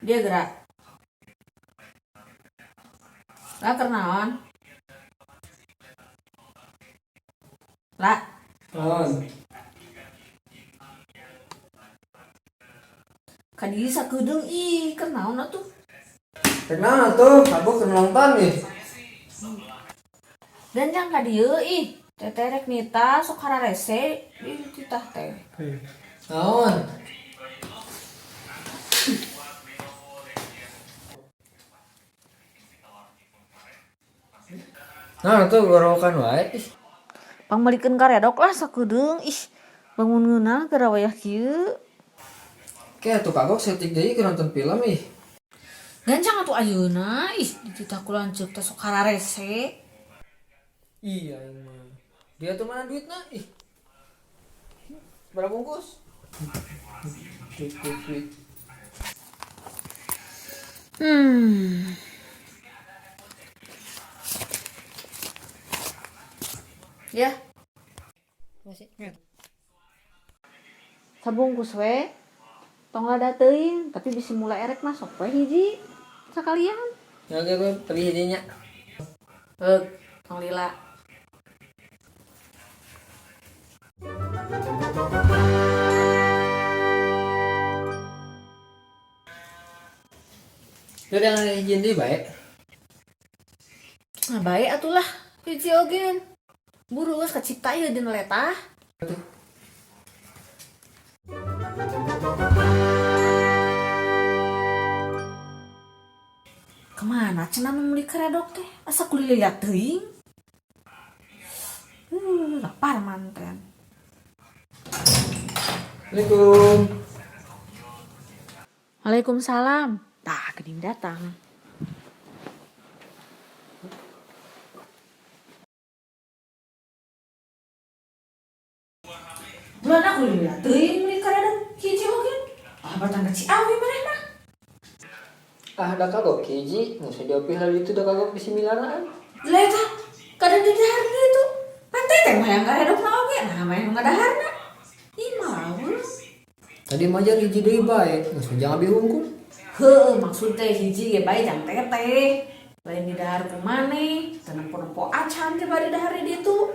Dia gerak. Lah keur naon? Lah, Naon? Ka dieu sakedeung ih, keur naon atuh? Rek naon atuh? Mabuk keur nonton ih. Dan jang ka dieu ih, teteh rek nita sok hararese ih titah teh. Naon? Nah, tuh gorokan wae ih. Pangmeulikeun karedok lah sakedeung ih. Bangun ngeunah gara wayah kieu. Ke atuh kagok setik deui keur nonton film ih. Gancang atuh ayeuna ih dititah ku lanceuk teh sok hararese. Iya aing mah. Dia tuh mana duitna ih. Berapa bungkus? Duit, duit, duit. Ya. Masih. Sabungkus we. Tong lada teuing, tapi bisi mulai erek mah sok we hiji sakalian. Ya oke gue pergi hijinya. Heug, tong lila. Lu jangan hijin deui bae. Nah, bae atulah hiji oge. Buru geus kacipta ieu dina letah. Kemana cenah nu meuli karedok teh? Asa kuliliat teuing. Lapar manten. Assalamualaikum. Waalaikumsalam. Tah, geuning datang. Bulan aku lihat teuing meuli karedok hiji oge. Ah, batang ka Ciawi maneh mah. Ah, da kagok hiji, nu sajauh hal itu da kagok bisi milaraan. Lah eta, kadang di dahar gitu. Pantai teh mah yang karedok na oge, nah mah yang ngadaharna. Ih, malaweung. Tadi mah jar hiji deui bae, geus jangan abi hungkul. Heuh, maksud teh hiji ge bae jang teteh. Lain di dahar ku maneh, teu nempo-nempo acan teh bari dahar di ditu.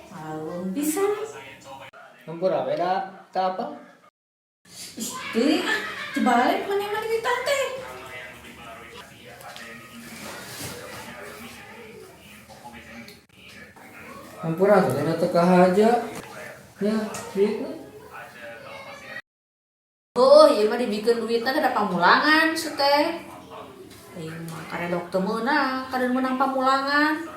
Malaweung pisan. Hampura we da teu apa? Ih, teuing ah, teu balik maneh mah di tah teh. Hampura teh da teu kahaja. Ya, duitna. Oh, ieu mah dibikeun duitna teh da pamulangan su teh. Aing mah karedok teu meunang, kadeun meunang pamulangan.